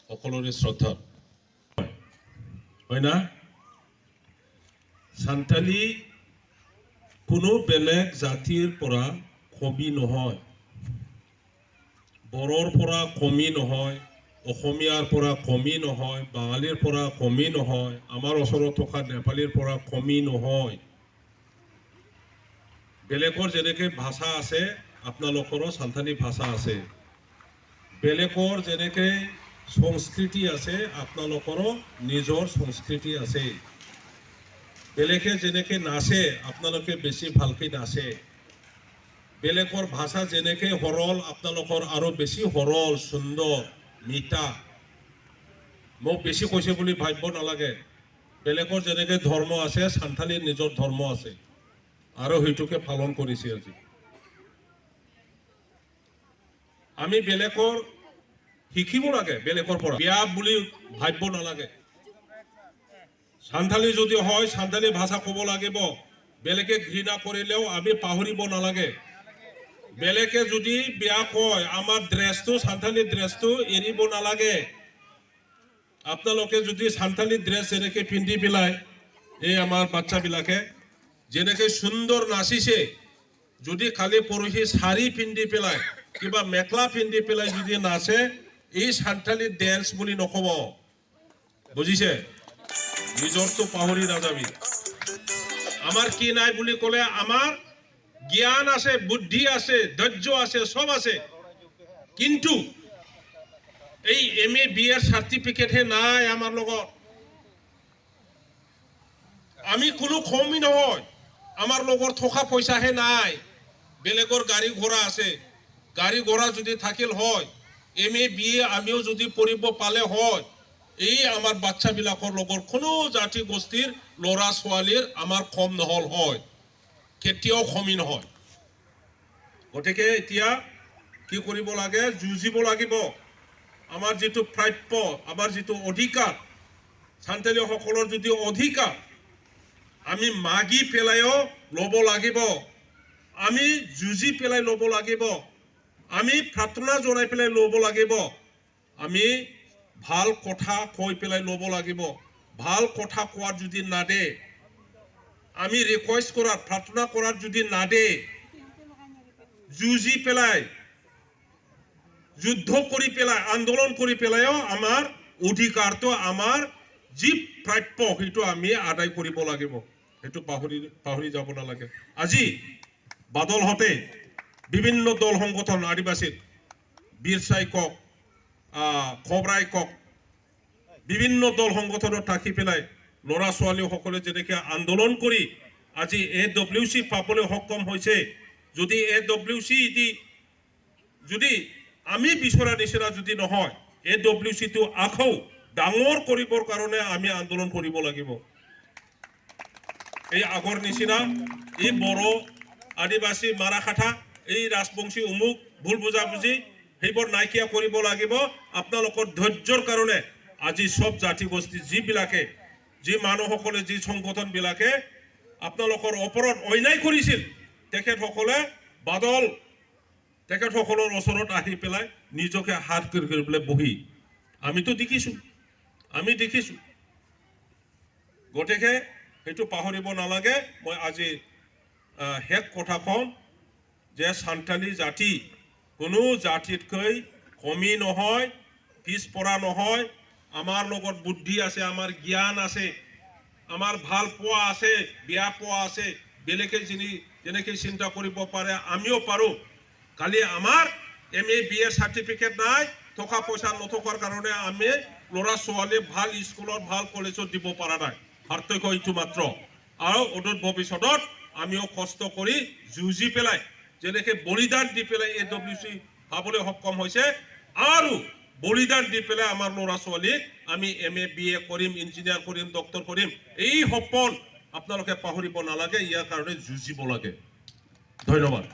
সকলোৰে শ্ৰদ্ধা হয় না। চান্তালী কোনো বেলেগ জাতিৰ পৰা কমি নহয়, বড়োৰ পৰা কমি নহয়, অসমীয়াৰ পৰা কমি নহয়, বাঙালীৰ পৰা কমি নহয়, আমাৰ ওচৰত থকা নেপালীৰ পৰা কমি নহয়। বেলেগৰ যেনেকৈ ভাষা আছে, আপোনালোকৰো চান্তালী ভাষা আছে। বেলেগৰ যেনেকৈ সংস্কৃতি আছে, আপোনালোকৰো নিজৰ সংস্কৃতি আছে। বেলেগে যেনেকৈ নাচে, আপোনালোকে বেছি ভালকৈ নাচে। বেলেগৰ ভাষা যেনেকৈ সৰল, আপোনালোকৰ আৰু বেছি সৰল, সুন্দৰ, মিঠা। মোক বেছি কৈছে বুলি ভাবিব নালাগে। বেলেগৰ যেনেকৈ ধৰ্ম আছে, চান্থালীৰ নিজৰ ধৰ্ম আছে আৰু সেইটোকে পালন কৰিছে। আজি আমি বেলেগৰ শিকিব লাগে, বেলেগৰ পৰা বেয়া বুলি ভাবিব নালাগে। চান্থালী যদি হয়, চান্থালী ভাষা ক'ব লাগিব। বেলেগে ঘৃণা কৰিলেও আমি পাহৰিব নালাগে। বেলেগে যদি বেয়া কয়, আমাৰ ড্ৰেছটো, চান্থালী ড্ৰেছটো এৰিব নালাগে। আপোনালোকে যদি চান্থালী ড্ৰেছ যেনেকৈ পিন্ধি পেলাই, এই আমাৰ বাচ্চাবিলাকে যেনেকৈ সুন্দৰ নাচিছে, যদি কালি পৰহি শাৰী পিন্ধি পেলাই, কিবা মেখেলা পিন্ধি পেলাই যদি নাচে, এই চান্থালী ডেন্স বুলি নক'ব, বুজিছে? নিজৰটো পাহৰি নাযাবি। আমাৰ কি নাই বুলি ক'লে, আমাৰ জ্ঞান আছে, বুদ্ধি আছে, ধৈৰ্য আছে, চব আছে, কিন্তু এই এম এ, বি এৰ চাৰ্টিফিকেটহে নাই আমাৰ লগত। আমি কোনো কমি নহয়, আমাৰ লগত থকা পইচাহে নাই। বেলেগৰ গাড়ী ঘোঁৰা আছে। গাড়ী ঘোঁৰা যদি থাকিল হয়, এম এ, বি এ আমিও যদি পঢ়িব পালে হয়, এই আমাৰ বাচ্চাবিলাকৰ লগত কোনো জাতি গোষ্ঠীৰ ল'ৰা ছোৱালীৰ আমাৰ কম নহ'ল হয়, কেতিয়াও কমি নহয়। গতিকে এতিয়া কি কৰিব লাগে? যুঁজিব লাগিব। আমাৰ যিটো প্ৰাপ্য, আমাৰ যিটো অধিকাৰ, চান্তালীসকলৰ যদি অধিকাৰ, আমি মাগি পেলাইও ল'ব লাগিব, আমি যুঁজি পেলাই ল'ব লাগিব, আমি প্ৰাৰ্থনা জনাই পেলাই ল'ব লাগিব, আমি ভাল কথা কৈ পেলাই ল'ব লাগিব। ভাল কথা কোৱাত যদি নাদে, আমি ৰিকুৱেষ্ট কৰাত, প্ৰাৰ্থনা কৰাত যদি নাদে, যুঁজি পেলাই, যুদ্ধ কৰি পেলাই, আন্দোলন কৰি পেলাইও আমাৰ অধিকাৰটো, আমাৰ যি প্ৰাপ্য, সেইটো আমি আদায় কৰিব লাগিব। সেইটো পাহৰি পাহৰি যাব নালাগে। আজি বাদলহঁতে বিভিন্ন দল সংগঠন আদিবাসীৰ, বীৰচাই কওক, খবৰাই কওক, বিভিন্ন দল সংগঠনত থাকি পেলাই ল'ৰা ছোৱালীসকলে যেনেকৈ আন্দোলন কৰি আজি এ ডব্লিউ চি পাবলৈ সক্ষম হৈছে, যদি এ ডব্লিউ চি দি যদি আমি বিচৰা নিচিনা যদি নহয়, এ ডব্লিউ চিটো আকৌ ডাঙৰ কৰিবৰ কাৰণে আমি আন্দোলন কৰিব লাগিব। এই আগৰ নিচিনা এই বড়ো আদিবাসী মাৰাখাঠা, এই ৰাজবংশী অমুক, ভুল বুজাবুজি সেইবোৰ নাইকিয়া কৰিব লাগিব। আপোনালোকৰ ধৈৰ্যৰ কাৰণে আজি চব জাতি গোষ্ঠী যিবিলাকে, যি মানুহসকলে, যি সংগঠনবিলাকে আপোনালোকৰ ওপৰত অন্যায় কৰিছিল, তেখেতসকলে বাদল তেখেতসকলৰ ওচৰত আহি পেলাই নিজকে হাত কৰি কৰি পেলাই বহি, আমিতো দেখিছোঁ, আমি দেখিছোঁ। গতিকে সেইটো পাহৰিব নালাগে। মই আজি শেষ কথা ক'ম যে চান্তালী জাতি কোনো জাতিতকৈ কমি নহয়, পিছপৰা নহয়। আমাৰ লগত বুদ্ধি আছে, আমাৰ জ্ঞান আছে, আমাৰ ভাল পোৱা আছে, বেয়া পোৱা আছে। বেলেগে যেনেকৈ চিন্তা কৰিব পাৰে, আমিও পাৰোঁ। খালি আমাৰ M A, B A certificate নাই, টকা পইচা নথকাৰ কাৰণে আমি ল'ৰা ছোৱালী ভাল স্কুলত, ভাল কলেজত দিব পৰা নাই। পাৰ্থক্য এইটো মাত্ৰ। আৰু অদূৰ ভৱিষ্যতত আমিও কষ্ট কৰি যুঁজি পেলাই, যেনেকৈ বলিদান দি পেলাই এ ডব্লিউ চি পাবলৈ সক্ষম হৈছে, আৰু বলিদান দি পেলাই আমাৰ ল'ৰা ছোৱালীক আমি এম এ, বি এ কৰিম, ইঞ্জিনিয়াৰ কৰিম, ডক্টৰ কৰিম। এই সপোন আপোনালোকে পাহৰিব নালাগে। ইয়াৰ কাৰণে যুঁজিব লাগে। ধন্যবাদ।